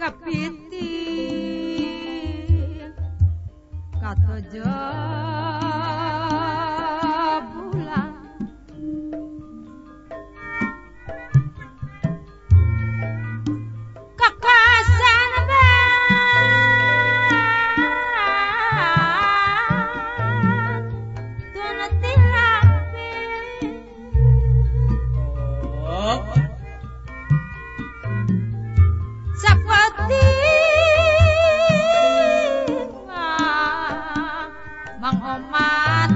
Kapiti katojo bulan kekasan ban tun Oh. Seperti Mang Omat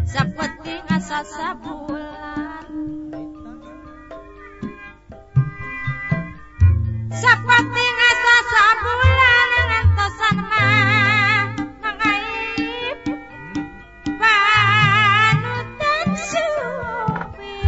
seperti ngasa sabulan seperti ngasa sabulan ngantosan mah mangaib panutan supi.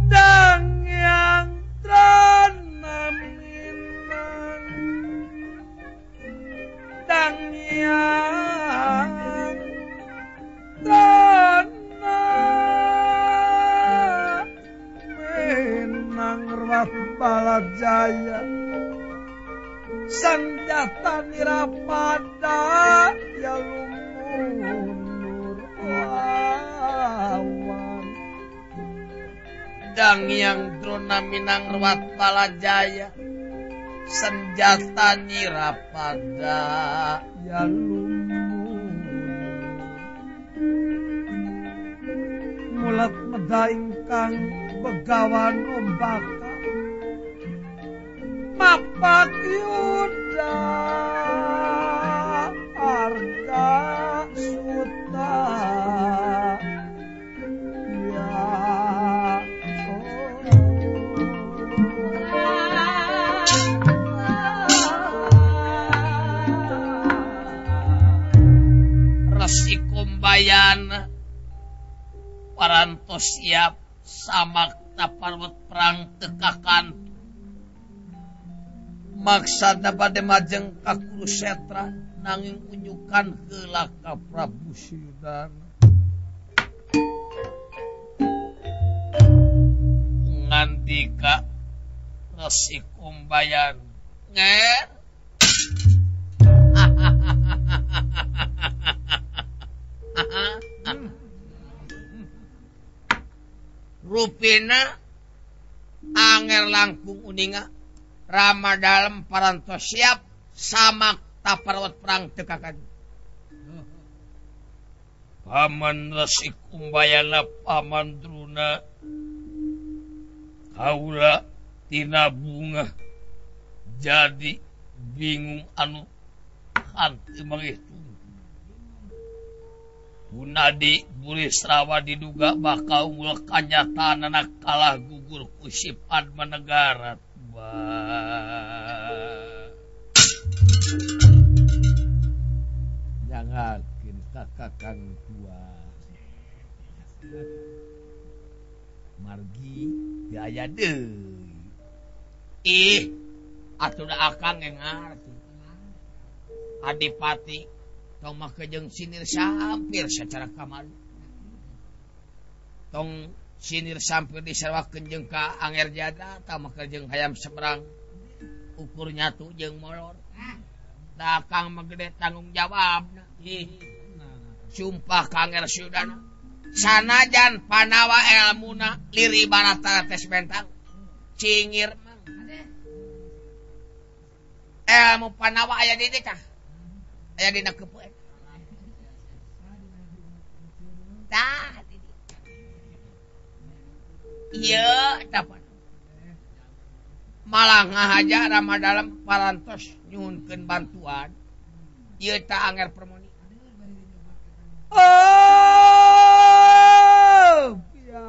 Dangyang Trona Minang Dangyang Trona Minang Ruwat Balajaya senjata nirapada ya lumunur awan. Dangyang Drona Minang Ruwat Balajaya senjata nirapada ya lumunur mulat meda ingkang begawan ombaka mapak yuda arga suta ya. Resi Kumbayana parantos siap samakta parwet perang tekakan maksada bade majeng ka Kurusetra nanging unjukan heula ka Prabu Suyudana. Ngandika Resi Kumbayana nger rupina anger langkung uninga Rama dalem parantos siap samakta parwet perang tekakan. Paman Resi Kumbayana paman Druna kaula tina bunga jadi bingung anu hanteu manghitung. Punadi Burisrawa diduga bakal unggul kanyataan anak kalah gugur ku si Padmanegara. Jangan kakakang tua margi biaya deui. Ih atuh da akang ge ngarti Adipati tong make jeung sinir sampir secara kamalu tong sinir sampir disarwakeun jeung ka Anger Jada tah make jeung hayam seberang ukur nyatu jeung molor. Da akang mah gede tanggung jawabna. Ih sumpah ka Anger Suyudana sanajan Panawa elmuna liri barata tes bentang cingir mah ilmu Panawa aya di dieu tah aya dina keupeut tah ieu tah malah ngahaja Rama dalem parantos nyuhunkeun bantuan ieu tah Anger Permoni. Oh ya.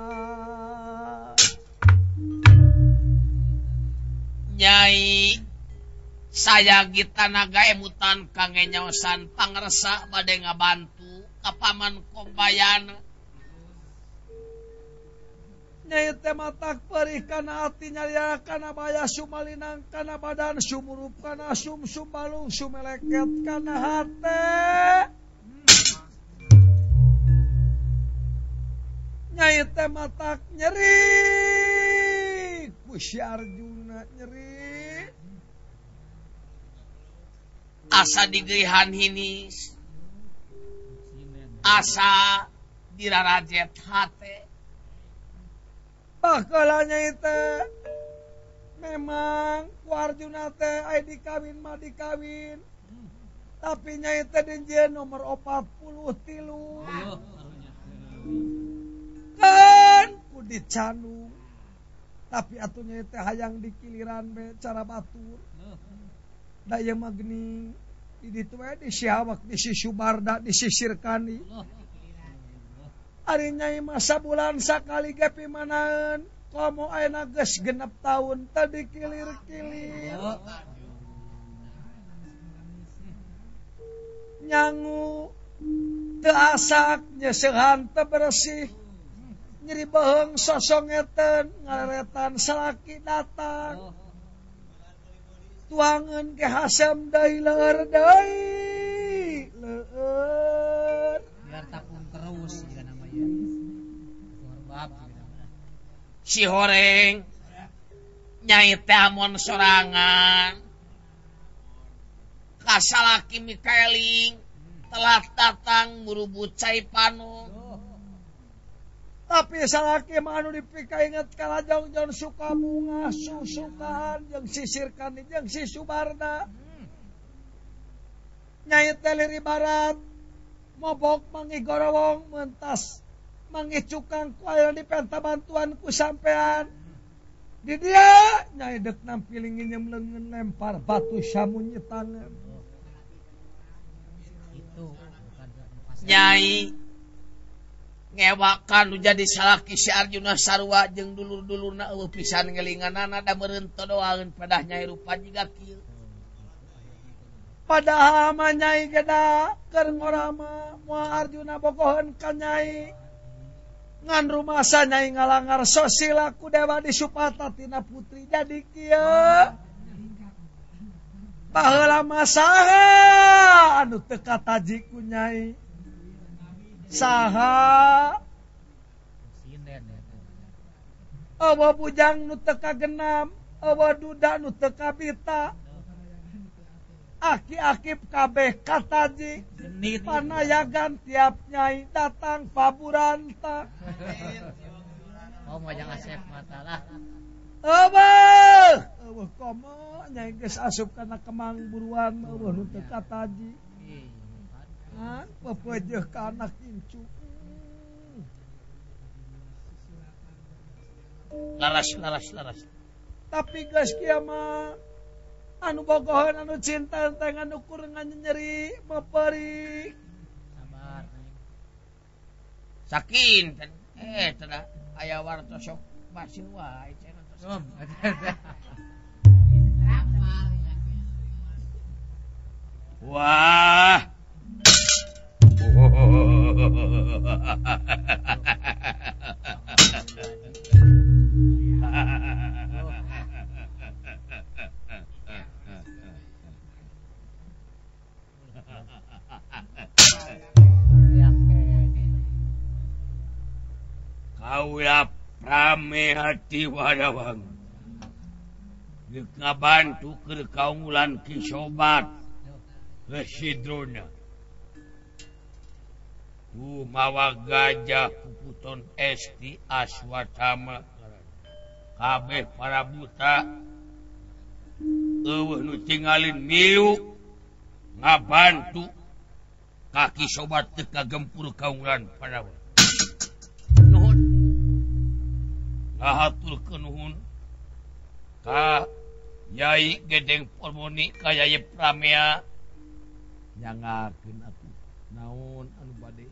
Nyai Saya gitanaga emutan kangge nyaosan pangresa bade ngabantu ka paman Kombayana. Nyai teh matak perih kana ati nyalira kana baya sumalinang kana badan sumurup kana sumsum balung sumeleket kana hate. Nyai teh matak nyeri ku si Arjuna nyeri. Asa digerihan hinis, asa dirarajet hate. Baheula nyai teh memang ku Arjuna teh aya dikawin mah dikawin. Tapi nyai teh dijieun nomor 43. Kan ku dicanu. Tapi atuh nyai teh hayang dikiliran be cara batur. Da ieu mah geuning di ditu we di Siawak di si Subarda di si Sirkani. Ari nyai mah sabulan sakali ge pimanaeun komo ayeuna geus 6 tahun teu dikilir-kilir. Nyangu teu asak nyeusehan teu bersih. Nyeri beuheung sosongeteun ngareretan salaki datang. Tuangeun ge hasem deui leur deui leur. Biar tapung terus jika namanya. Si horeng nyai teh amon sorangan. Kasalaki mikaeling telah datang murubut cai panu. Tapi salaki mah anu dipikainget kalajong suka bunga susukaan jeung si Sirkani jeung si Subarda. Nyai teh liri barat mobok mangi gorowong mentas mangi cukang ku aya dipenta bantuan ku sampean. Di dia nyai deuk nampiling nginjem leungeun lempar batu samun nyetangan. Nyai ngewakan nu jadi salaki si Arjuna sarua jeung dulur-dulurna eueuh pisan ngelinganana da meureun todoaeun pedah nyai rupa jiga kieu. Padahal mah nyai geda keur ngorama moal Arjuna bogoheun ka nyai. Ngan rumasa nyai ngalangar sosila ku dewa disupata tina putri jadi kieu. Baheula mah saha anu teu kataji ku nyai? Saha? Eueuh bujang nu teu kagenam, eueuh duda nu teu kabita. Aki-aki kabeh kataji, panayagan tiap nyai datang paburanta. Oh, mojang asep matalah. Eueuh, eueuh komo nyai geus asup kana kemang buruan eueuh nu teu kataji. Hah, pepeujeuh ka anak incu. Laras laras laras. Tapi geus kieu mah anu bogoheun anu cinta teh anu ukur nyeri maperi. Sabar. Sakin teh aya wartos sok masih wae cenah tos. Wah. Kaula prame hati wadawang geuk ngabantu keur kaunggulan Ki Sobat Resi Drona. Ku mawa gajah puputon esti Aswatama kabeh para buta eueuh nu tingalin milu ngabantu ka Ki Sobat teu kagempur kaunggulan Pandawa. Nuhun. Ngahaturkeun nuhun ka Yai Gedeng Purmoni ka Yai Pramea nyangakeun atuh naon anu bade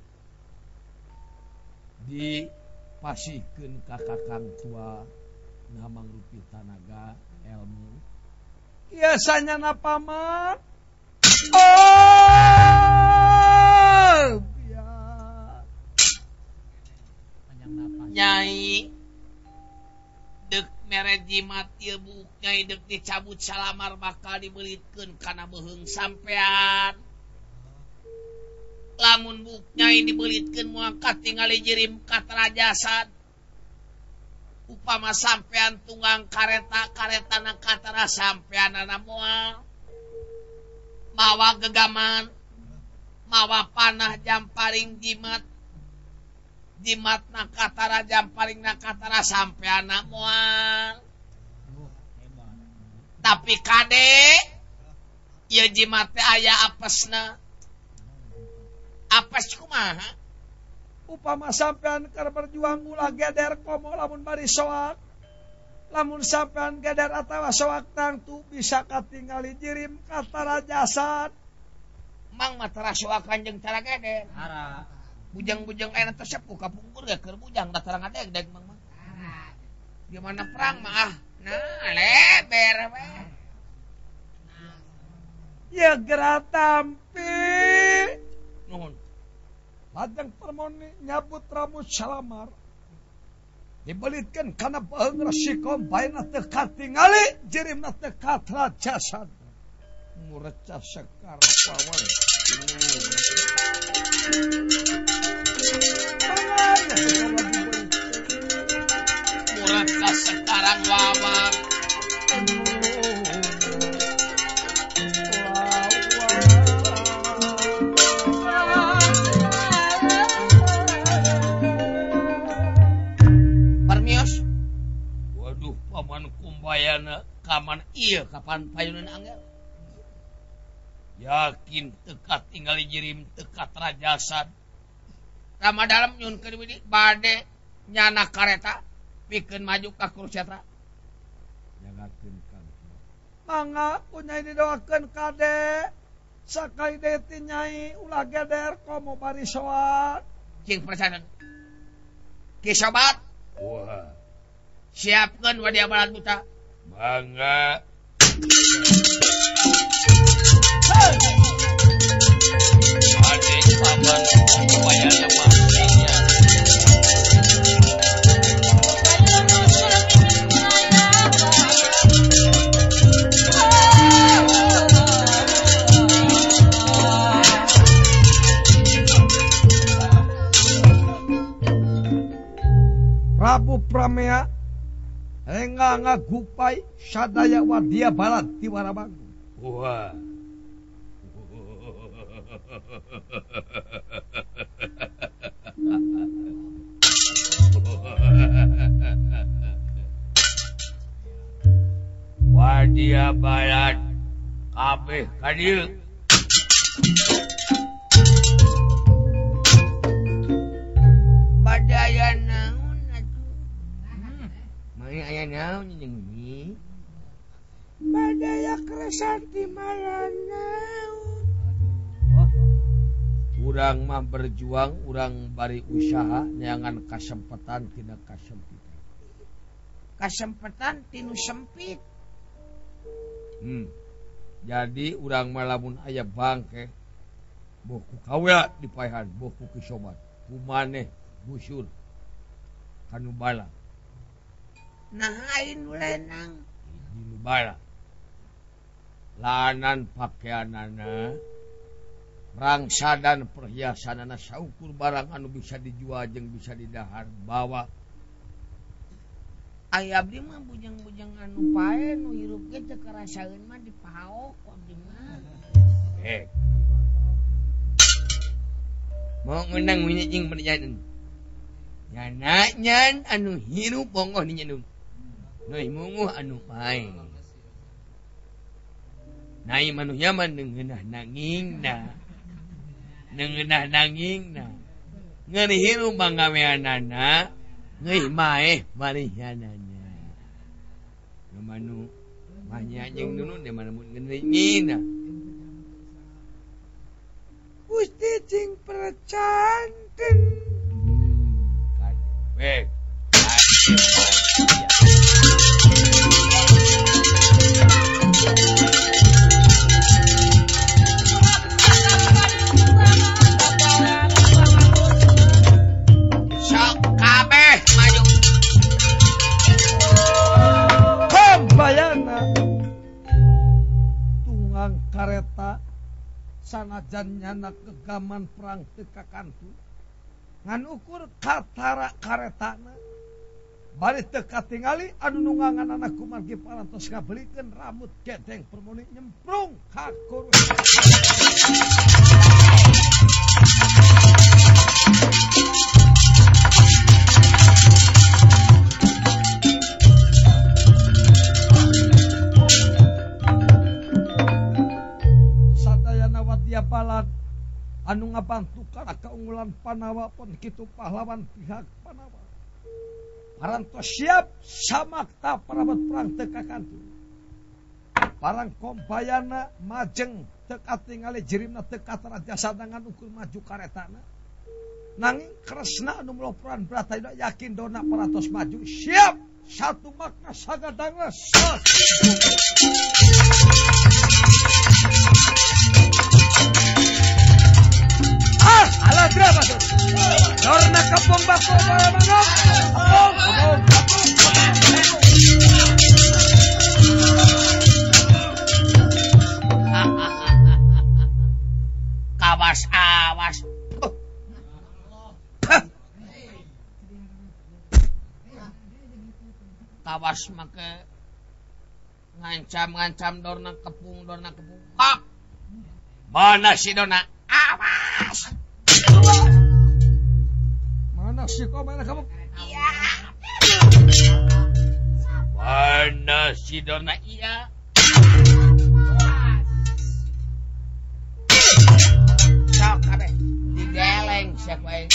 dipasihkeun ka kakang tua na mangrupi tanaga ilmu Biasanya napa paman? Oh, biar. Nyai dek mere jimat ieu buuk nyai dek dicabut salamar bakal dibelitkeun kana beuheung sampean. Lamun buuk nyai dibelitkeun moal katingali jirim katrajasad. Upama sampean tunggang kareta karetana katara sampeanana moal. Mawa gegaman, mawa panah jamparing jimat. Jimat na katara jamparing na katara sampeanna moal. Tapi kade ieu jimat teh aya apesna. Apes kumaha? Upama sampean keur berjuang ulah geder komo lamun bari soak. Lamun sampean geder atawa soak tangtu bisa katingali jirim katara jasad. Mang mah tara soakan jeung tara geder. Tara. Bujang-bujang ayeuna teh sepuh kapungkur ge keur bujang da tara ngadegdeg mang mah. Gimana perang mah ah. Nah, leber we. Ya geura tampi. Nuhun. Lajeng Permoni nyabut rambut salamar. Dibelitkeun kana beuheung Resi Kombayna teu katingali jirimna teu katra jasad. Mureca sekar pawon. Mureca sekarang wawang. Parmios. Waduh, paman Kumbayana kaman ieu kapan payunan angel. Yakin teka tinggali jirim teka trajasad. Rama dalam nyunkeun widi bade nyana kareta pikeun maju ka Kurusetra. Nyagakeun ka. Mangga ku nyai didoakeun kade. Sakali deui ti nyai ulah geder komo bari soak. Cing percaya. Ki sobat. Wah. Siapkeun wadia balad buta. Mangga. Adik paman Kumbayana mah nya. Prabu Pramea engga ngagupai sadaya wadia balad ti Warabangun. Wah. Wadia balad kabeh ka dieu. Badaya naon atuh? Mari aya naon jeung nyi? Badaya kresanti malanaun. Urang mah berjuang, urang bari usaha neangan kasempatan tina kasempitan. Kasempatan tinu sempit. Jadi urang mah lamun aya bangke boh ku kawea dipaehan, boh ku kisobat, ku maneh busur kanu bala. Nah aing nu lenang. Hiji nu bala. Lanan pakeanana rangsa dan perhiasanana saukur barang anu bisa dijual jeung bisa didahar bawa. Aya abdi mah bujang-bujang anu pae nu hirup ge teu karasaeun mah dipaok ku abdi mah. Mau ngeunang winyi jeung perjalanan. Nyana nyan anu hirup bongoh ni nyanun. Noi munguh anu pae. Nai manusia mah neungeunah nangingna. Neungeunah nangingna. Ngeun hirup manggaweanana, ngeuih maeh marihyanana. Nu manu mah jeung nunun de mana mun ngeuningina. Gusti cing percanten. Kabeh. Sanajan nyana kegaman perang teu kakantu ngan ukur katara karetana bari teu katingali anu nunggangan anak kumargi parantos ngabelikeun rambut gedeng permoni nyemprung ka kurus. Sadayana wadya balad anu ngabantu kana kaunggulan Panawa pun kitu pahlawan pihak Panawa. Parantos siap samakta parabot perang teu kakantu. Parang kombayana majeng teu katingali jirimna teu katara jasada ngan ukur maju karetana. Nanging Kresna anu meloporan Bratayuda yakin dona parantos maju siap satu makna sagadangna sak. Ah, ala berapa tuh? Dorna kepung bako para manok. Kepung, kepung, kepung. Kawas awas. Kawas make ngancam-ngancam dorna kepung, dorna kepung. Hak. Mana si dona? Awas. Mana si kau mana kamu? Iya. Mana si dona? Iya. Sok kabeh digeleng siapa aing.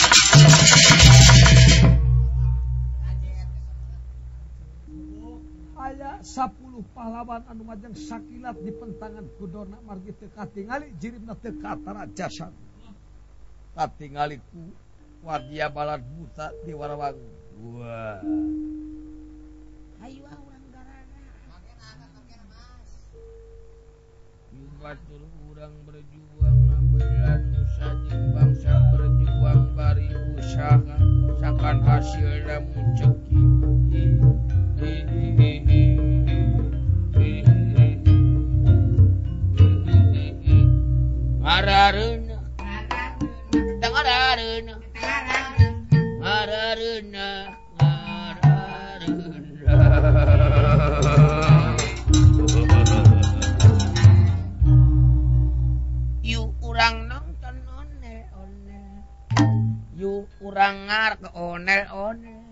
Aya 10 pahlawan anu majeng sakilat di pentangan ku Dorna margi teu katingali jirimna teu katara jasad. Katingali ku wadya balad buta di Warawangu. Wah. Hayu urang garana. Batur urang berjuang ngabelan nusa jeung bangsa berjuang bari usaha sakan hasilna munceki. Ngarareuna ngarareuna ngarareuna ngarareuna. Yu urang nonton onel onel, yu urang ngar ke onel onel,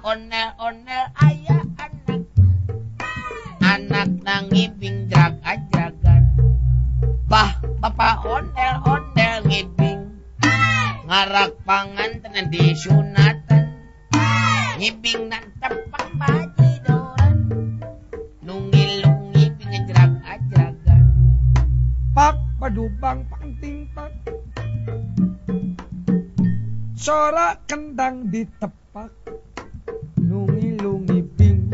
onel onel aya anak anak nangibing drag ajagan, bah bapak onel onel ngibing ngarak pangan tenan disunatan, ngibing nantepang bajidoran, nungilung ngibing drag ajagan. Pak padubang panting pak, sora kendang ditepak, nungi-lungi bing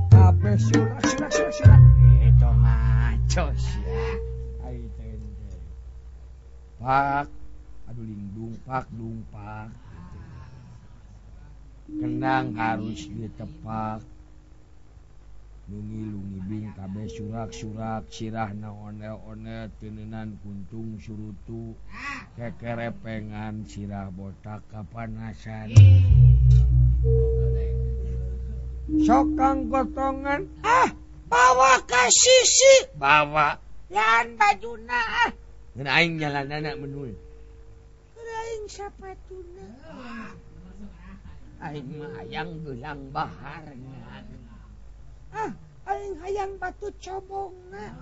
kabeh surak surak surak surak. Itu ngaco sia. Ai tende. Pak aduh lindung pak dung pak. Kendang harus ditepak. Lungi-lungi bing kabeh surak-surak sirahna onel-onel teuneunaan kuntung surutu kekerepengan sirah botak kapanasan. Sokang gotongan ah bawa ka sisi bawa lan bajuna ah ngeun aing jalanana menul aing sapatuna aing mah hayang gelang baharna ah aing hayang batu cobongna.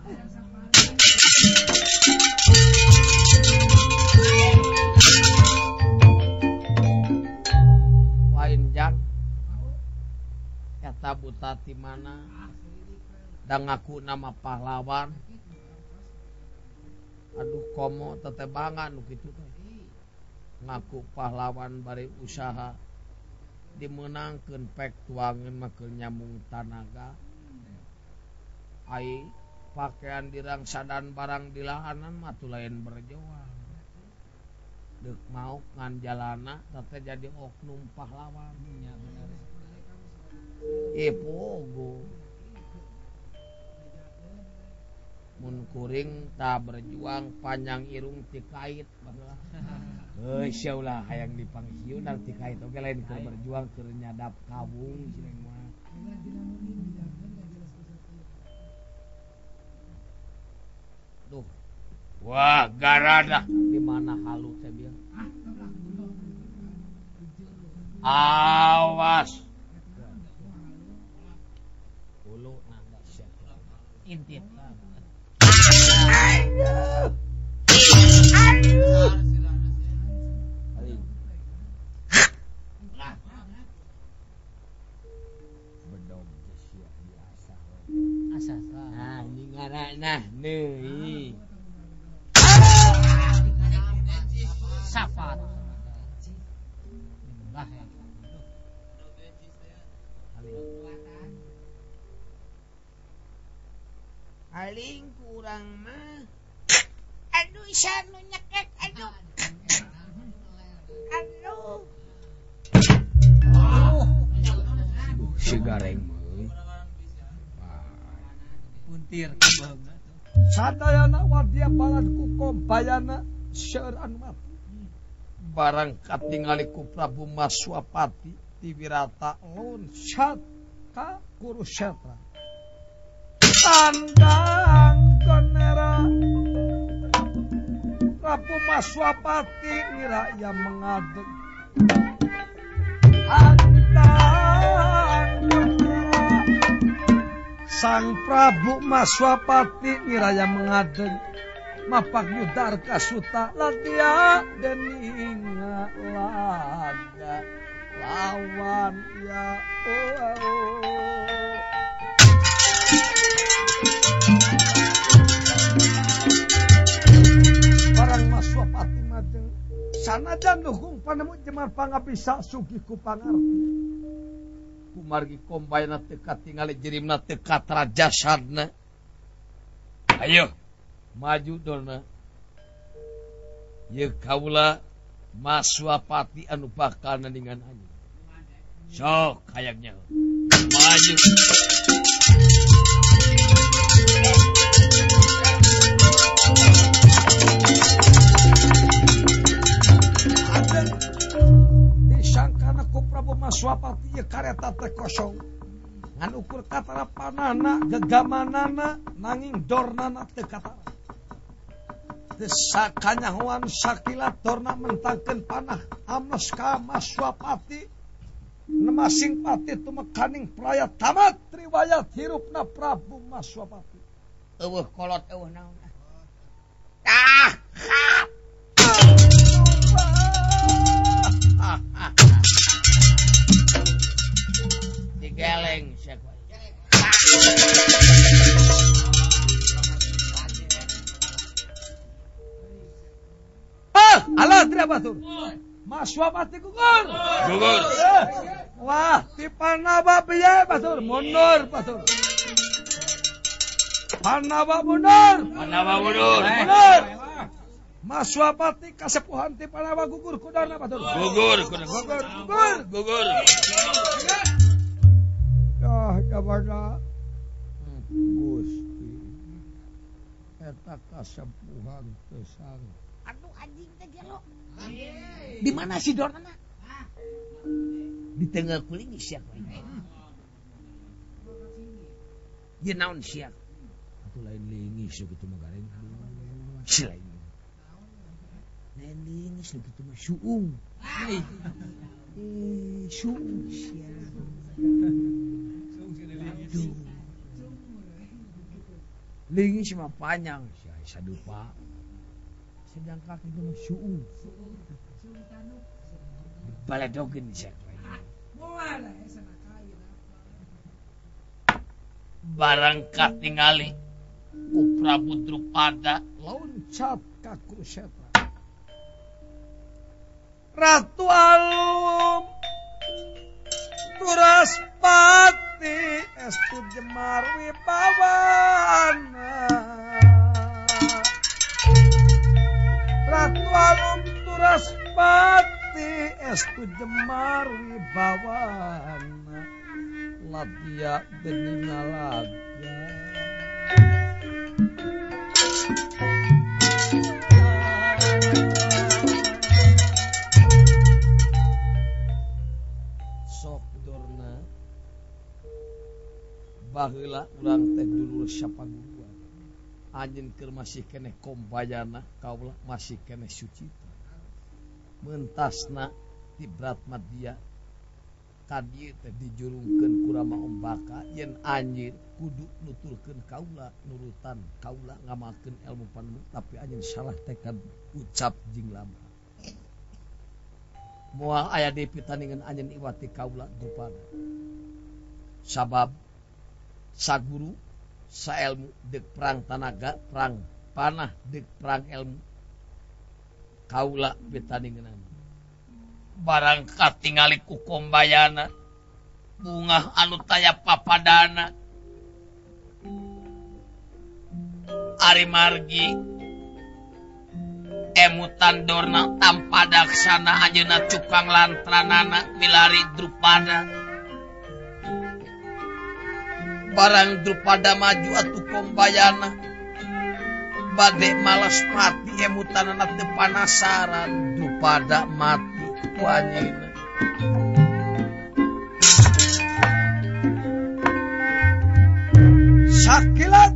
Lain jang eta buta ti mana da ngaku nama pahlawan. Aduh komo tetebangan nu kitu teh. Ngaku pahlawan bari usaha dimenangkeun pek tuangeun mah keur nyambung tanaga. Ai pakaian dirangsadan barang dilahanan mah tuh lain berjuang. Deuk mauk ngan jalana teh jadi oknum pahlawan. Ih pogo. Mun kuring ta berjuang panjang irung ti kait baheula. Heuh sia ulah hayang dipangsiunan ti kait oge lain keur berjuang keur nyadap kawung cenah mah. Duh. Wah, garada di mana halu teh bieu. Awas. Ulu nanda sia. Intip. Aduh. Aduh. Bedog sia biasa. Asa. Nah, ini ngaranna deui. Safat. Lah ya. Paling kurang mah. Aduh, sanu nyekek, aduh. Aduh. Si gareng mah. Puntir kebeung. Sadayana wadya balad ku kombayana seueur anu mati. Barang katingali ku Prabu Maswapati ti Wirata loncat ka Kurusetra. Tandang gonera Prabu Maswapati ngira ia mengadeg. Tandang gonera Sang Prabu Maswapati ngira ia mengadeg. Mapak yudar kasuta ladia deninga laga lawan ya oh, oh. Barang Maswapati majeng sanajan dukung panemu jemar pangabisa sugih ku pangarti. Kumargi kombayna teu katingali jirimna teu katrajasadna. Ayo maju dona. Ye kaula Maswapati anu bakal nandingan anjeun. Sok hayangnya. Maju. Adeng disangkana ku Prabu Maswapati ye kareta teh kosong. Ngan ukur katara panana gegamanana nanging dornana teu katara. Sakanyahoan sakilat dorna mentangkeun panah amnes ka Maswapati nemasing pati tumekaning praya tamat riwayat hirupna Prabu Maswapati. Eueuh kolot eueuh naon. Ah. Digeleng sia ku. Alah tidak batur. Maswapati gugur. Gugur. Wah, ti Panaba piye batur? Mundur batur. Panaba mundur. Panaba mundur. Mundur. Maswapati kasepuhan ti Panaba gugur kudana batur. Gugur, gugur, gugur, gugur. Dah, jabana. Gusti. Eta kasepuhan teu sang. Aduh anjing teh gelo. Di mana si dorna? Di tengah kuling sia ku. Ieu naon sia? Atuh lain lingis kitu mah gareng. Si lain. Lain lingis nu kitu mah suung. Suung sia. Aduh. Lingis mah panjang sia sadupa. Sedang kaki itu mah suung. Baledogeun sia. Barang katingali ku Prabu Drupada loncat ka Kurusetra. Ratu Alum Turaspati estu jemar wibawana. Ratu Alum Turaspati estu jemar wibawana. Ladia dening ngalaga. Sok Dorna baheula urang teh dulur sapaguruan. Anjeun keur masih keneh Kombayana, kaula masih keneh Sucita. Mentasna ti Bratmadya ka dieu teh dijurungkeun ku Rama Ombaka yen anjeun kudu nuturkeun kaula nurutan kaula ngamalkeun ilmu panemu tapi anjeun salah tekad ucap jeung lampah. Moal aya deui pitandingan anjeun iwati kaula Drupada. Sabab saguru saelmu deuk perang tanaga, perang panah deuk perang ilmu kaula pitandingan. Barang katingali ku Kombayana bungah anu taya papadana ari margi emutan Dorna tanpa daksana anjeunna cukang lantranana milari Drupada. Barang Drupada maju atuh Kombayana bade malas mati emutanana teu panasaran Drupada mati ku anjeunna. Sakilat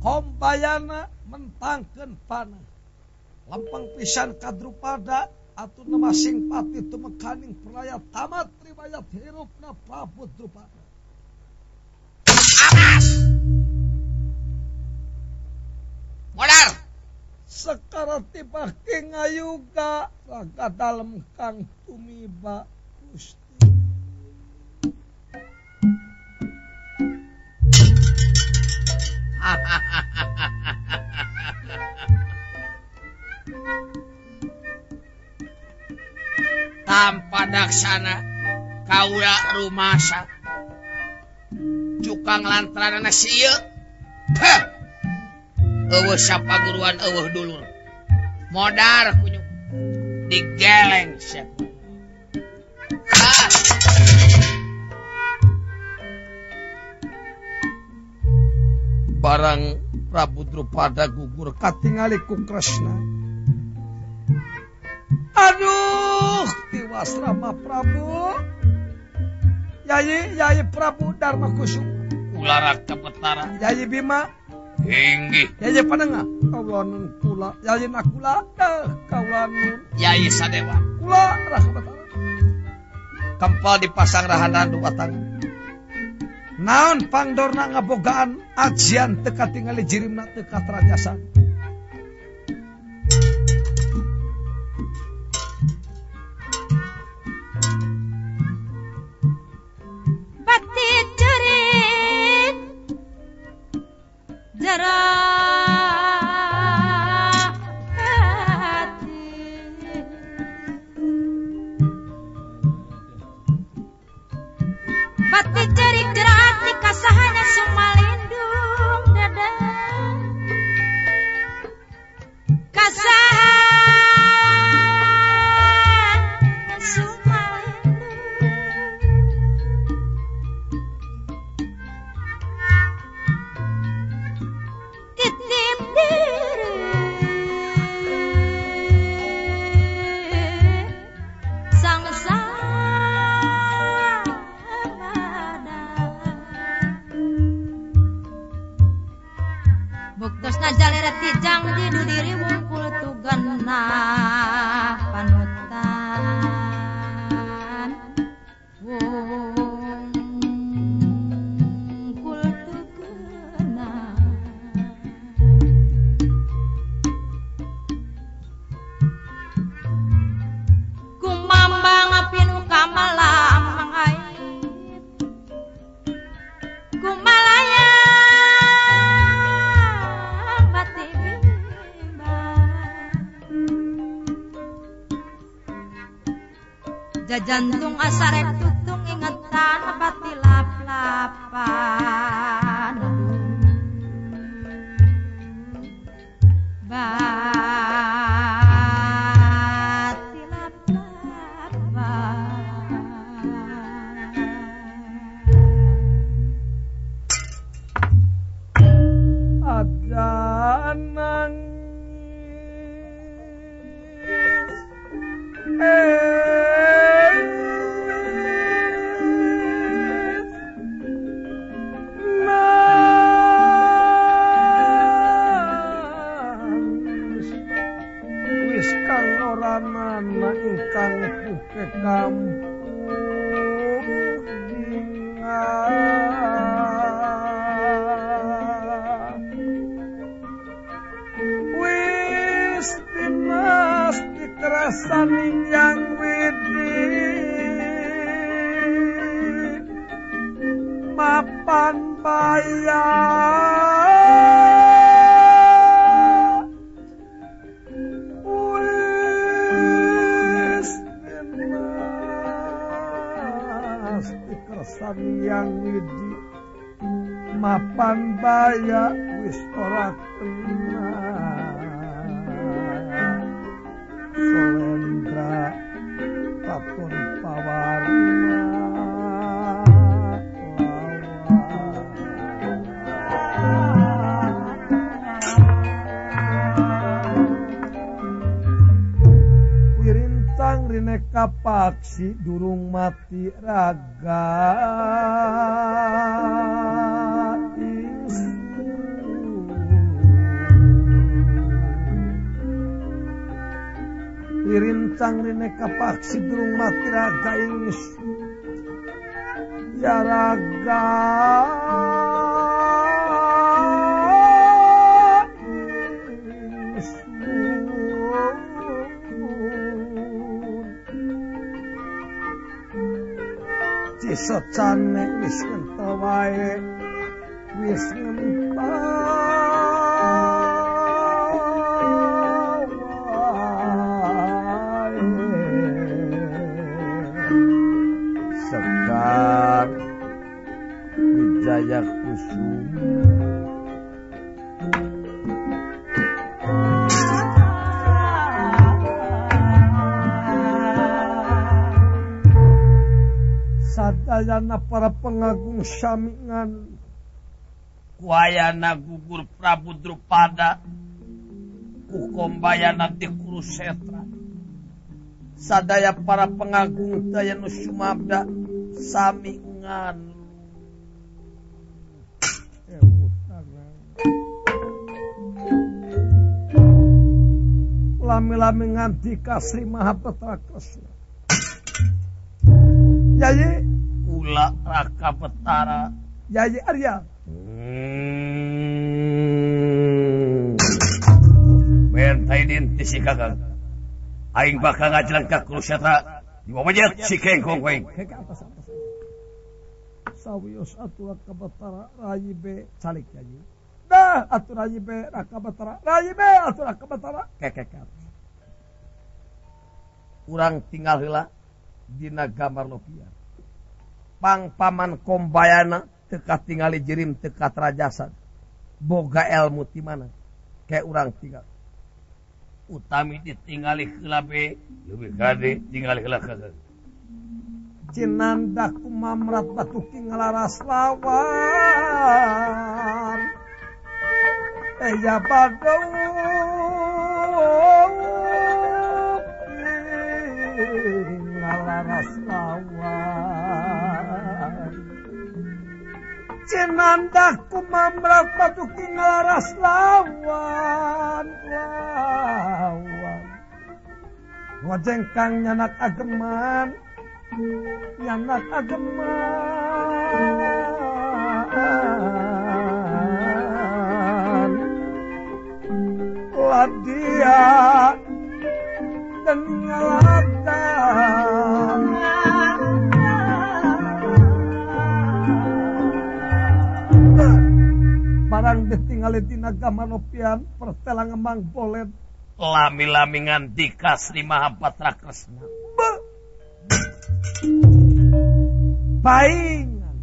Kombayana mentangkeun panah lempeng pisan ka Drupada atuh masing pati tumekaning perlaya tamat riwayat hirupna Prabu Drupada. Awas! Modar! Sekarang tiba ngayuga raga dalem kang tumiba Gusti. Tanpa daksana kaula rumasa cukang lantranana sieu. Heh. Eueuh sapaguruan eueuh dulur. Modar kunyuk digeleng sia. Barang Prabu Drupada gugur katingali ku Kresna. Aduh, tiwas Rama Prabu. Yayi, Yayi Prabu Dharma Kusuma. Ulara Kapetara. Yayi Bima. Inggih. Yayi Panengah. Kaula nun kula. Yayi Nakula. Kaula nun. Yayi Sadewa. Kula Rakapetara. Kempal dipasang rahanan dua tangan. Naon pangdorna ngabogaan ajian teu katingali jirimna teu katerajasan. Bati cerit jero hati bati cerik jero hati kasahanya sumalindung dada kasahanya sumalindung titip diri sang buktosna jalera tijang di diri wungkul tugana panutan wungkul tugana kumambang pinu kamalang mangait kumalaya jajantung asarep tutung ingetan pati lap-lapan bati lap-lapan adana. Wis kang ora nana ingkang puke kampung wis dinas dikrasaning yang widi mapan baya wis dinas dikrasaning yang widi mapan baya wis ora kena Solendra kapun pawarna wirintang rineka paksi durung mati raga Wirincang rineka paksi durung mati raga ingsun ya raga ingsun cisecane wis ngentel wae wis ngentel Sekar Wijaya Kusuma sadayana para pengagung samingan kuayana gugur Prabu Drupada ku kombayana di Kurusetra sadaya para pengagung daya nu sumabda sami ngan lami-lami nganti Sri Mahapetra Kresna Yayi kula Raka Betara Yayi Arya mentai dinti si kakang aing bakal ngajelang ka Kurusetra diwawejat si kengkong koeng sawios atuh Raka Betara rayi be calik yayi dah atuh rayi be Raka Betara rayi be atuh Raka Betara kekek urang tinggal heula dina gambar lopian pang paman kombayana teu katingali jirim teu katrajasan boga elmu ti mana kayak urang tinggal utami ditingali heula be leuwih gade tingali heula kakang cinanda kumamrat batu ngalaras lawan eya badau ngalaras lawan cinanda kumamrat batu ngalaras lawan lawan wajengkang nyanak ageman nyanak ageman ladia dan ngalatan barang ditinggali dina gamanopian pertelang emang bolet lami-lami ngandika Sri Mahapatra Kresna paingan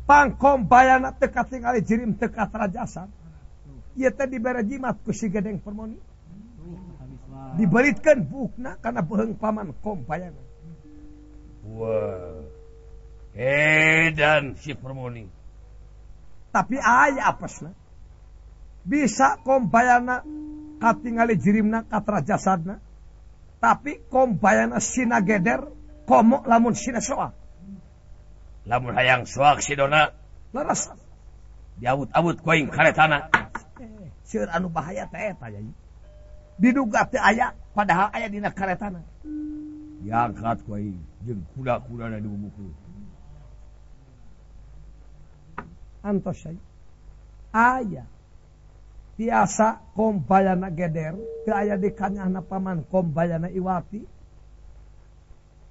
pangkombayana teu katingali jirim teu katrajasan ieu teh dibere jimat ku si Gedeng Permoni diberitkeun buukna kana beuheung paman Kombayana. Wah, edan si Permoni tapi aya apesna bisa Kombayana katingali jirimna katrajasadna Tapi kombayana sina geder komo lamun sina soak. Lamun hayang soak sidona leres diawut-awut ku aing karetana. Seueur anu bahaya teh eta Yai. Diduga teu aya padahal aya dina karetana. Diangkat ku aing jeung kuda-kudana dibubukeun. Antos Yai. Aya tiasa kombayana geder teu aya di kanyahna paman kombayana Iwati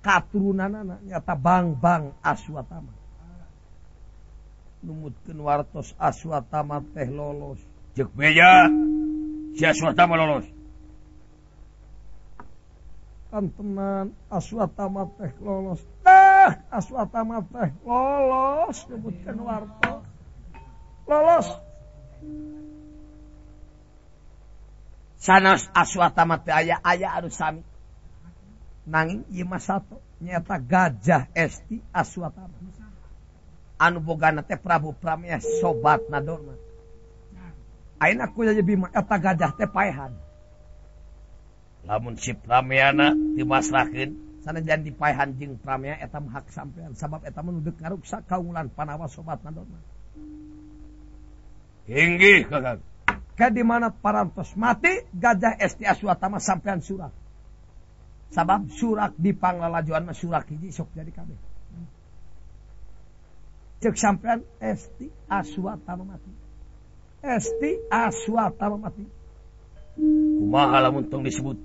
katurunanana nyata Bang-bang Aswatama. Numutkeun wartos Aswatama teh lolos. Ceuk beja si Aswatama lolos. Kantenan Aswatama teh lolos. Teh Aswatama teh lolos numutkeun wartos. Lolos. Sanes Aswatama teh aya aya anu sami. Nanging ieu mah sato nyaeta Gajah Esti Aswatama. Anu bogana teh Prabu Pramya sobat Nadorma. Ayeuna ku Yai Bima eta gajah teh paehan. Lamun si Pramyana dimasrahkeun sanajan dipaehan jeung Pramya eta mah hak sampean sabab eta mah nu deuk ngaruksak kaunggulan Panawa sobat Nadorma. Inggih Kakang. Ke di mana parantos mati Gajah Esti Aswatama sampean surak. Sabab surak di panglalajuan mah surak hiji sok jadi kabeh. Ceuk sampean Esti Aswatama mati. Esti Aswatama mati. Kumaha lamun tong disebut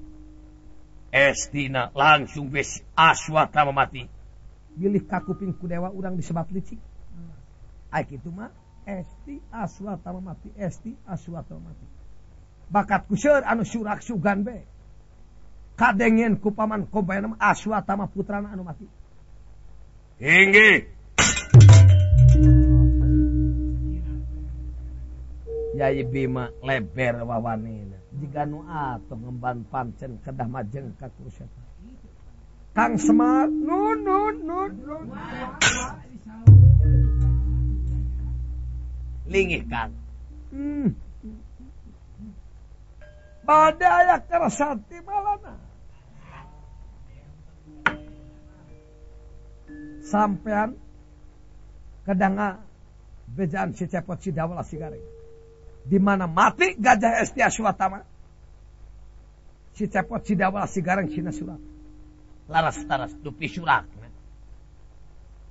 Estina langsung wis Aswatama mati. Bilih kakuping ku dewa urang disebat licik. Ai kitu mah Esti Aswatama mati, Esti Aswatama mati. Bakat ku seueur anu surak sugan be. Kadengen ku paman Kombayana Aswatama putrana anu mati. Inggih. Yai Bima leber wawanena. Jiga nu atuh ngemban pancen kedah majeng ka kuruseta. Kang Semar nun nun nun nun. Lingih Kang. Bade aya kersati malana. Sampean kedanga bejaan si Cepot si Dawala si Gareng. Di mana mati Gajah Esti Aswatama. Si Cepot si Dawala si Gareng sina surat. Laras-laras dupi surak.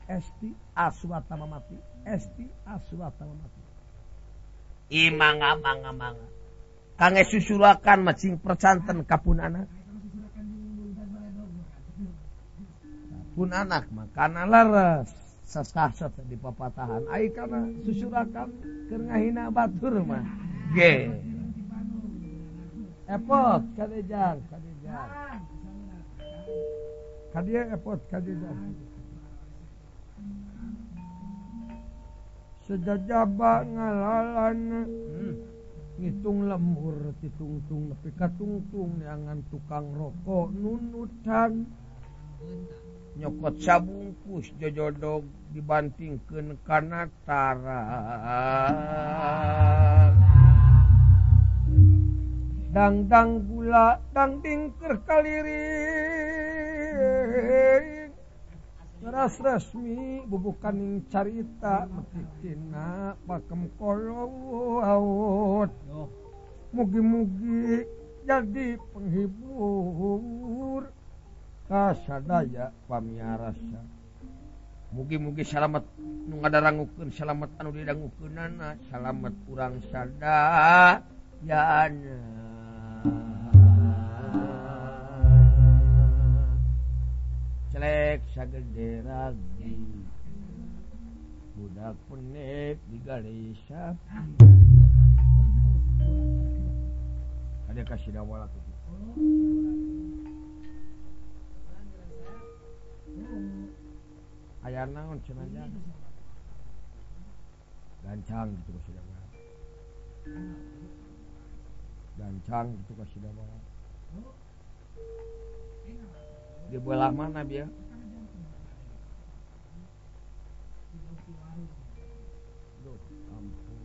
Esti Aswatama mati. Esti Aswatama mati. Imanga manga manga. Kangge susurakan macing percanten ka pun anak. Pun anak mah kana leres sesah di papatahan. Ai kana susurakan keur ngahina batur mah. Ge. Epot kadejang, kadejang. Kadieu epot kadejang. Sejajaba ngalalan ngitung lembur titungtung nepi katungtung neangan tukang rokok nunutan nyokot sabungkus jojodog dibantingkeun kana tarang dangdang gula dangding keur kaliring ras resmi bubukaning carita metitina pakem kolot mugi-mugi jadi penghibur kasadaya pamiarasa. Mugi-mugi salamet nu ngadarangukeun salamet anu didangukeunana salamet urang sadayana. Celek sagede ragi budak penek digali sapi. Ada kasih dawala tuh. Aya naon cenah gancang gitu kasih dawala. Gancang gitu kasih dawala. Di belah mana biar? Duh, ampun.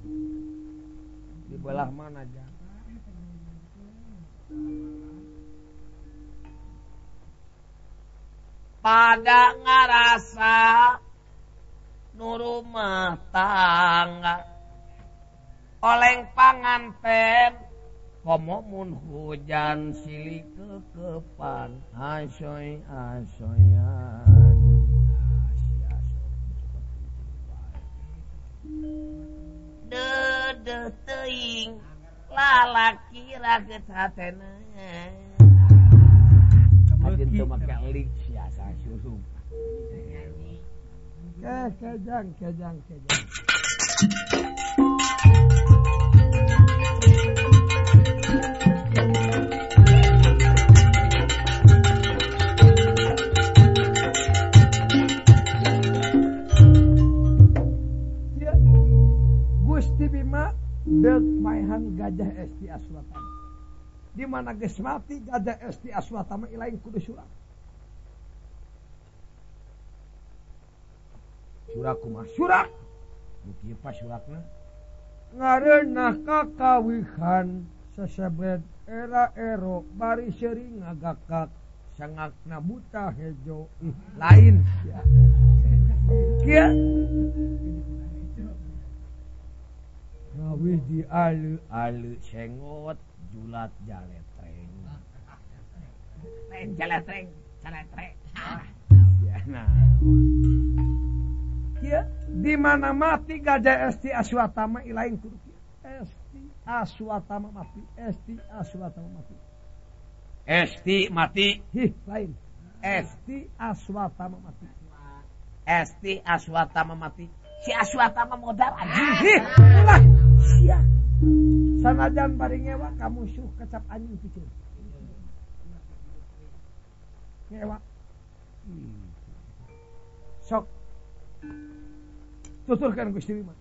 Di belah mana aja? Pada ngarasa nu rumah tangga oleng panganten komo mun hujan silih kekepan asoy asoyan. Dedeh teuing lalaki raget hatena. Anjeun teu make elik sia sasurup. Kejang kejang kejang. Ya, Gusti Bima deuk maehan Gajah Esti Aswatama. Di mana geus mati Gajah Esti Aswatama ilaing kudu surak. Surak kumaha surak? Nu kieu pa surakna? Ngareunah kakawihan sasebet era ero bari seuri ngagakak sangakna buta hejo. Ih, lain sia. Kieu ngawih di alu-alu sengot julat jaletreng. Lain jaletreng, jaletreng. Ya nah. Kieu di mana mati Gajah Esti Aswatama ilaing kudu kieu. Esti Aswatama mati, Esti Aswatama mati. Esti mati, hih lain. Esti Aswatama mati. Esti Aswatama mati. Si Aswatama modal anjing. Hih, ulah sia. Sanajan bari ngewa ka musuh kecap anjing piceun. Ngewa. Sok tuturkan Gusti Bima.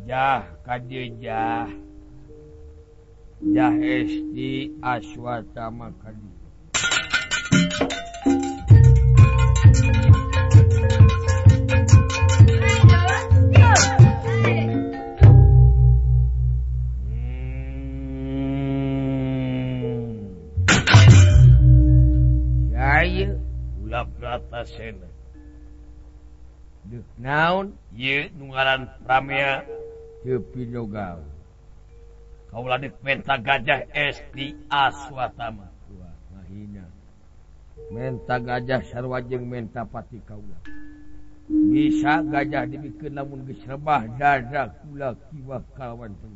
Jah kadijah Jah Esti Aswatama kadi. Jaya ulah Bratasena. Deuk naon ieu nu ngaran Pramea teu pinogaw. Kaula deuk menta Gajah Esti Aswatama. Wah, ngahina. Menta gajah sarua jeung menta pati kaula. Bisa gajah dibikeun lamun geus rebah dada kula kiwah kalawan teu.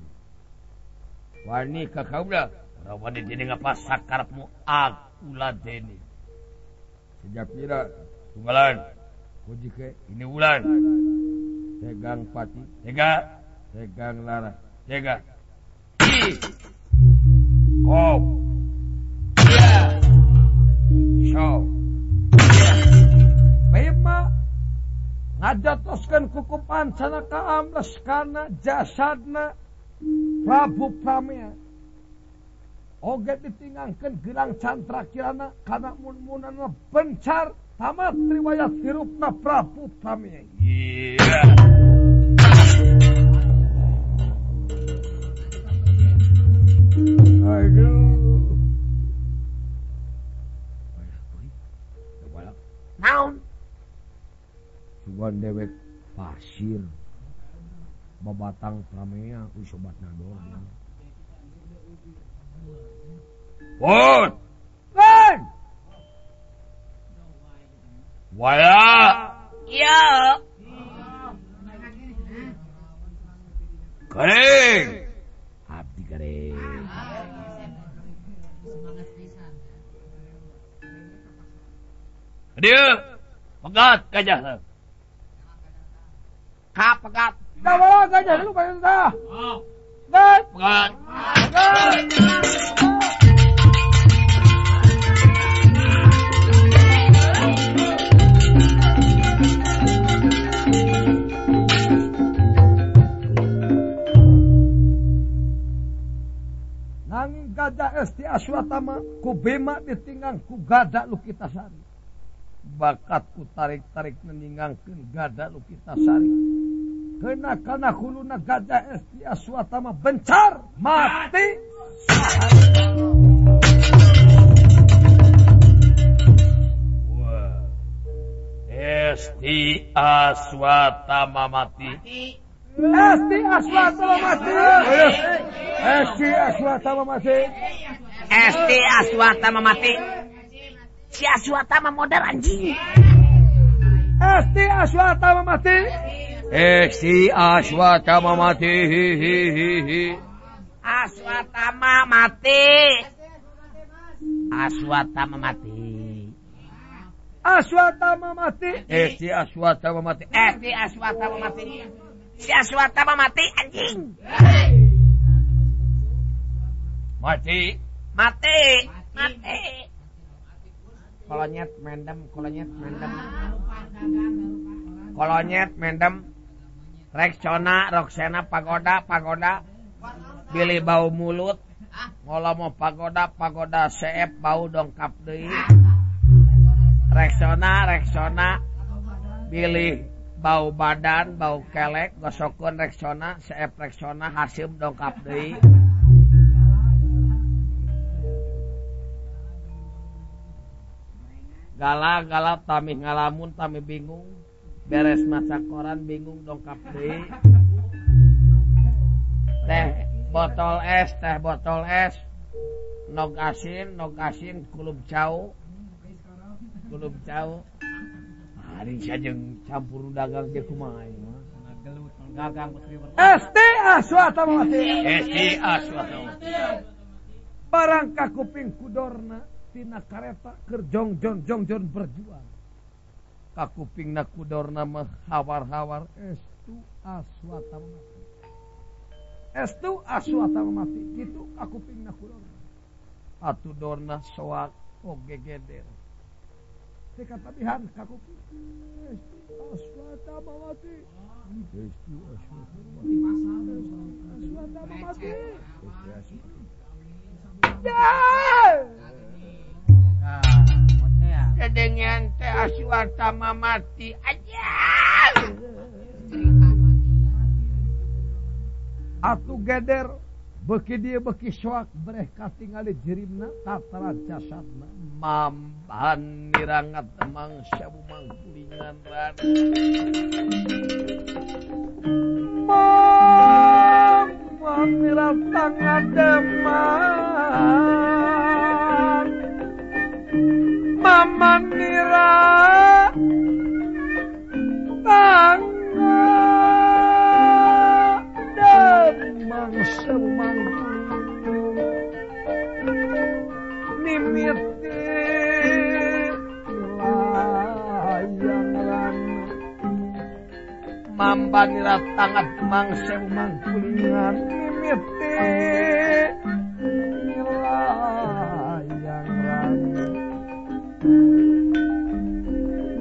Wani ka kaula, ora wani dening apa sakarepmu akula dene. Sejak pira tunggalan puji ke ini bulan. Tegang pati, tega, tegang lara, tega. I. Kom. Ya. So. Bima ngajatoskeun kukupan sanaka amles kana jasadna Prabu Pramea. Oge ditinggangkeun gelang cantrakirana kana mun-munana bencar tamat riwayat hirupna Prabu Pramea. Iya. Aduh. Naon? Sugan dewek pasir. Babatang Pramea ku sobat nador. Pun. Pun. Wala. Iya. Garing. Abdi garing. Dia pegat gajah. Ka pegat. Dah bawa gajah dulu kayu dah. Pegat. Pegat. Pegat. Nanging Gajah Esti Aswatama ku Bima ditinggang ku Gada Lukitasari. Bakat ku tarik-tarik meningangkeun Gada Lukitasari. Kena kana huluna Gajah Esti Aswatama bencar mati. Wah. Esti Aswatama mati. Esti Aswatama mati. Esti Aswatama mati. Esti Aswatama mati. Si Aswatama modal anjing. Esti Aswatama mati. Esti Aswatama mati. Aswatama mati. Aswatama mati. Aswatama mati. Esti Aswatama mati. Esti Aswatama mati. Si Aswatama mati anjing. Mati. Mati. Mati. Kolonyet mendem, kolonyet mendem. Kolonyet mendem. Rexona, Roxena, pagoda, pagoda. Bilih bau mulut. Ngolomo pagoda, pagoda seep bau dongkap deui. Rexona, Rexona. Bilih bau badan, bau kelek, gosokeun Rexona, seep Rexona, haseum dongkap deui. Gala-gala tami ngalamun, tami bingung. Beres maca koran bingung dongkap deui. Teh botol es, teh botol es. Nog asin, kulub cau. Kulub cau. Hari jeung campur dagang ge kumaha ieu mah. Esti Aswatama mati. Esti Aswatama. Barang kakuping kudorna tina kareta keur jongjon jongjon berjuang. Kakupingna kudorna mah hawar-hawar Estu Aswatama mati. Estu Aswatama mati. Kitu kakupingna kudorna. Atuh dorna soak oge geder. Teu katabihan kakuping. Estu Aswatama mati. Estu Aswatama mati. Aswatama mati. Kedengian teh Aswatama mati aja. Atuh geder beuki dieu beuki soak breh katingali jirimna tatara jasadna mamban nirangat emang sabu mangkulingan ran. Mamban niratang demang. Maman nira tangga demang semang mimiti layang ran. Mamban nira tangga demang semang kulingan mimiti layang ran.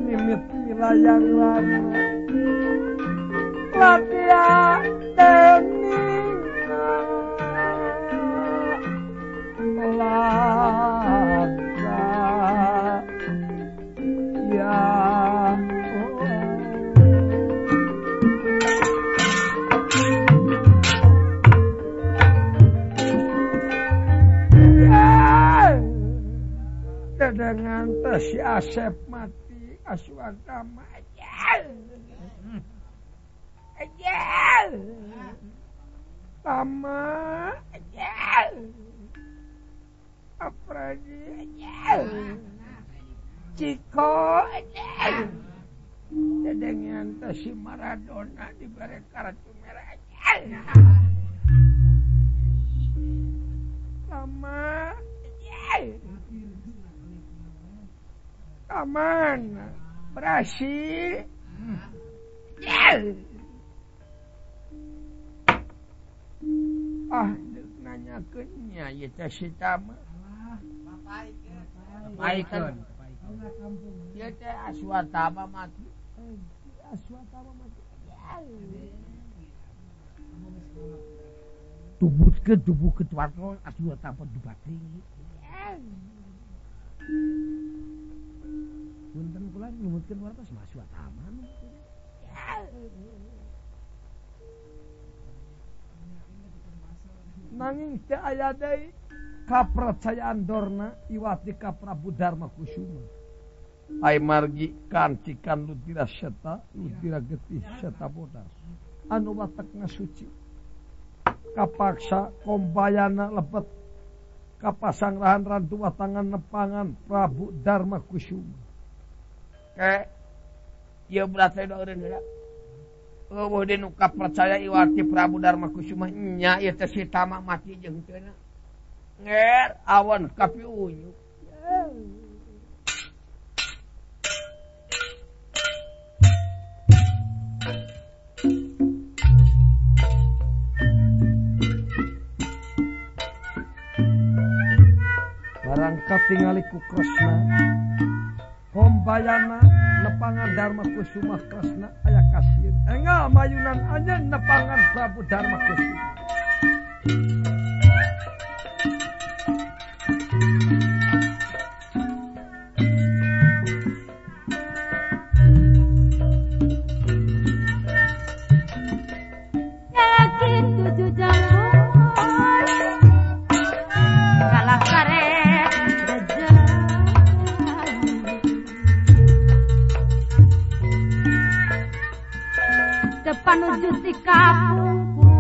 Mimit layang ran. Latia deninga laga ya. Dengan teh si Asep mati Aswatama ajal. Ajal. Tama ajal. Apradi ajal. Ciko ajal. Dedengan teh si Maradona dibere kartu merah ajal. Tama ajal. Aman Brasil. Abah nanyakeun nya ieu teh si Tama. Paikeun. Ieu teh Aswatama mati. Aswatama mati. Tubutkeun tubuhkeun warna Aswatama dubati. Punten kula numutkeun warta Aswatama. Nanging teu aya deui kapercayaan Dorna iwati ka Prabu Darma Kusuma. Ai margi kancikan ludira seta, ludira getih seta bodas. Anu watekna suci. Kapaksa kombayana lebet kapasangrahan rantu watangan nepangan Prabu Darma Kusuma. Ke ieu berarti eureun heula. Eueuh deui nu kapercaya iwati Prabu Darma Kusuma nya ieu teh si Tama mati jeung teu na. Nger awan kapi unyuk. Barang katingali ku Kresna kombayana nepangan Darma Kusuma Kresna aya kasieun enggal mayunan anjeun nepangan Prabu Darma Kusuma. Yakin tujuh jambur kalah karet dejang depan uju sikapku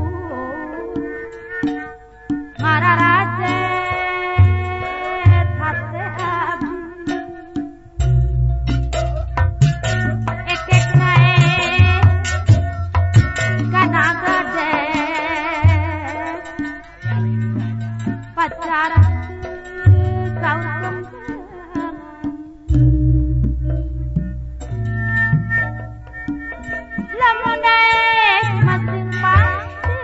mararajet hate abdi ekek nae kana gade pacar kau lamun daek masing pasti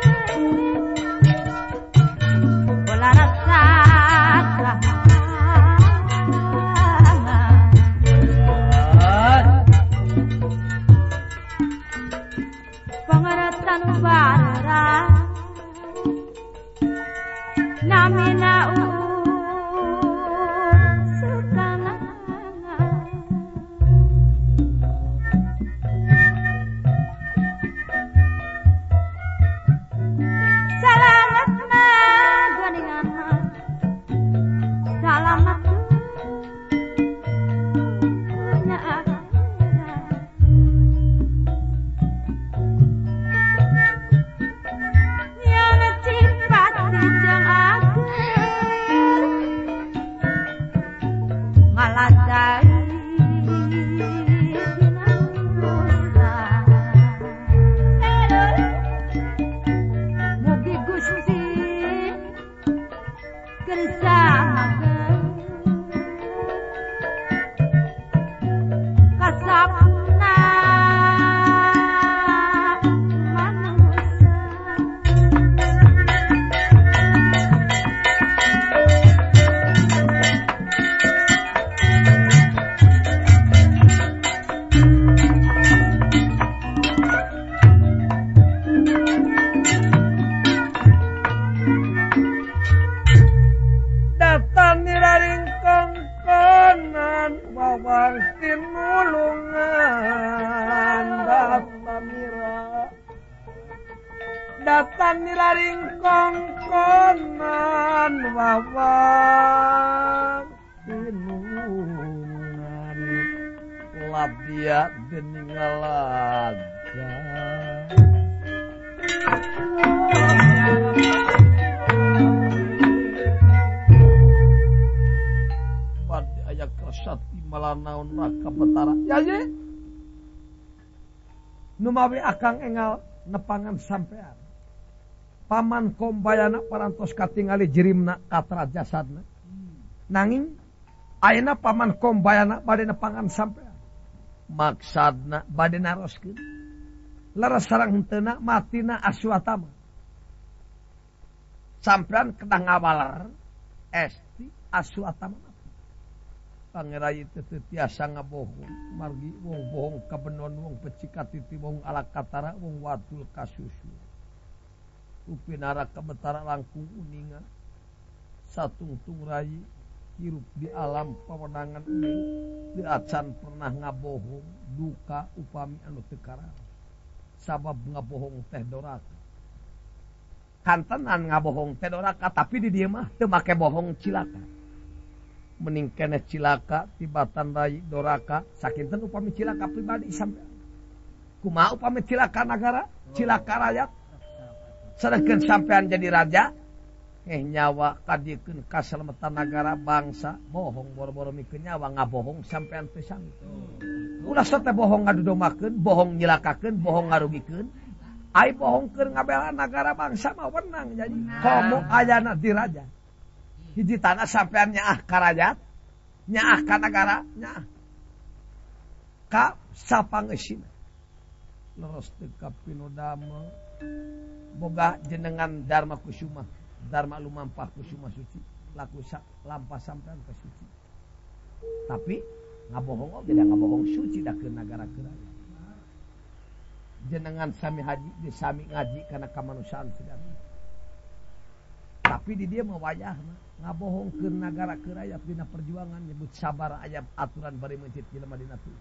bola rasa pangaratan bara namina sukana salamatna ganingan salamat dunya akhirat nyana cipati jeung ager ngaladai dina dosa. Mugi Gusti kersa kasapna manusia. Datan niraring kongkonan wawang tinulungan datanira datan niraring kongkonan wawang tinulungan Labia dening ngalaga. Bade aya kersat malah naon raka Betara. Yayi numawi akang engal nepangan sampean. Paman Kombayana parantos katingali jirimna katra jasadna. Nanging ayeuna paman Kombayana bade nepangan sampean. Maksadna bade naroskeun. Leres sareng henteuna matina Aswatama. Sampean kedah ngawaler esti Aswatama mati. Pangerai teu tiasa ngabohong margi wong bohong kabenon wong becik katiti wong ala katara wong wadul kasusu. Upinara kabetara langkung uninga satungtung rai hirup di alam pawenangan ieu teu acan pernah ngabohong duka upami anu teu karaos. Sabab ngabohong teh doraka. Kantenan ngabohong teh doraka tapi di dieu mah teu make bohong cilaka. Mending keneh cilaka tibatan rai doraka sakinten upami cilaka pribadi sampean. Kumaha upami cilaka nagara, cilaka rakyat? Sedengkeun sampean jadi raja, nyawa kadiekeun kasalametan nagara bangsa, bohong boro-boro mikeun nyawa ngabohong sampean teu sami. Ulah teh bohong ngadudomakeun, bohong nyilakakeun, bohong ngarugikeun. Ai bohong keur ngabela nagara bangsa mah wenang jadi komo ayana di raja. Hiji tanah sampean nyaah ka rakyat, nyaah ka nagara, nyaah ka sapangeusina. Leres teu kapinodama boga jenengan Dharma Kusuma, Dharma lumampah Kusuma suci, laku lampah sampean ke suci. Tapi ngabohong oge da ngabohong suci da keur nagara keur rakyat. Jenengan sami haji di sami ngaji kana kamanusiaan sedaya. Tapi di dia mah wayahna ngabohong keur nagara keur rakyat dina perjuangan nyebut sabar aya aturan bari meuncit jelema dina tuh.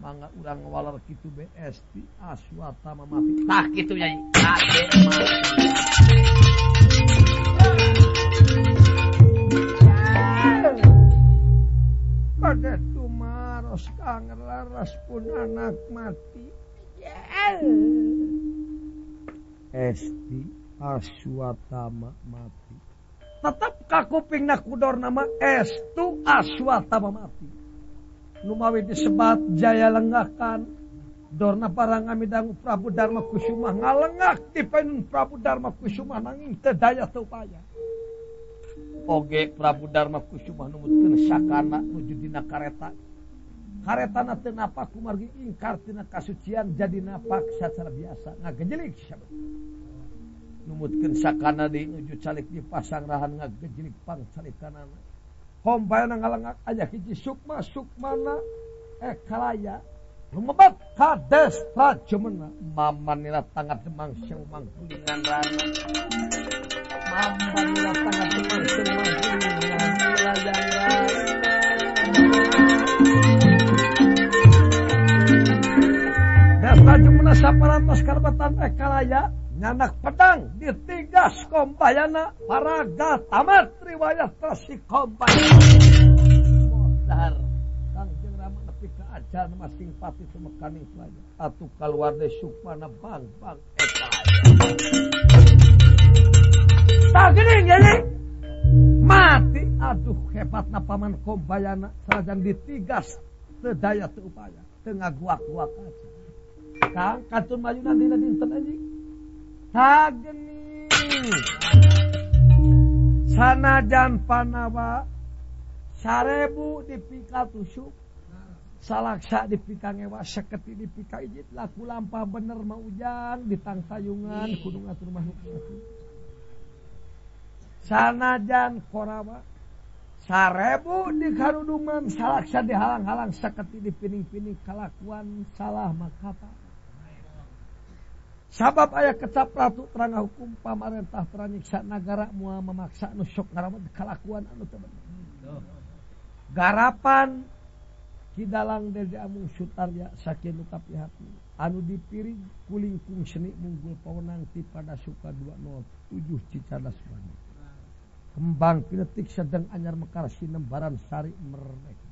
Mangga urang ngawaler kitu be esti Aswatama mati. Tah kitu nyai. Ade mati. Pada tumaros kang laras pun anak mati. Esti Aswatama mati. Tetap kakupingna kudor nama Estu Aswatama mati. Numawi disebat jaya lenggakan dorna barang amidangu Prabu Dharma Kusuma ngalengak di penun Prabu Dharma Kusuma nanging teu daya teu upaya. Oge Prabu Dharma Kusuma numutkeun sakana nuju dina kareta. Karetana teu napak kumargi ingkar tina kasucian jadi napak sacara biasa ngagejelik sabet. Numutkeun sakana di nuju calik di pasangrahan ngagejelik pangcalikanana. Hombayana ngalengak aya hiji sukma sukmana ekalaya lumebat ka Destra Jemena mamanila tangat demang sewu mangkulingan rana mamanila tangat demang sewu mangkulingan rana. Destra Jemena saparantos karbatan ekalaya nyanak pedang ditigas Kombayana paraga tamat riwayat Resi Kombayana. Modar Kangjeng Rama nepi ka ajar masing pati sumekaning playa atuh kaluar deui sukmana bang bang ekalaya. Tah geuning jadi mati aduh hebatna paman Kombayana sanajan ditigas teu daya teu upaya teu ngaguak-guak aja. Kang kantun mayunan dina dinten anjing. Tageni sanajan panawa 1000 dipika tusuk salaksa dipika ngewa seketi dipika ijit laku lampah bener ma ujang ditangtayungan kudu ngatur makhluk sanajan korawa 1000 dikaruduman salaksa dihalang-halang seketi dipining-pining kalakuan salah makata. Sabab aya kecap ratu terang hukum pamarentah teranyiksa nagara moal memaksa nu sok ngarawat kalakuan anu teu bener. Garapan Ki Dalang Dede Amung Sutarya sakieu nu kapihati anu dipirig ku lingkung seni munggul pawenang ti Padasuka 207 Cicadas Bandung. Kembang piletik sedeng anyar mekar sinembaran sari merdeka.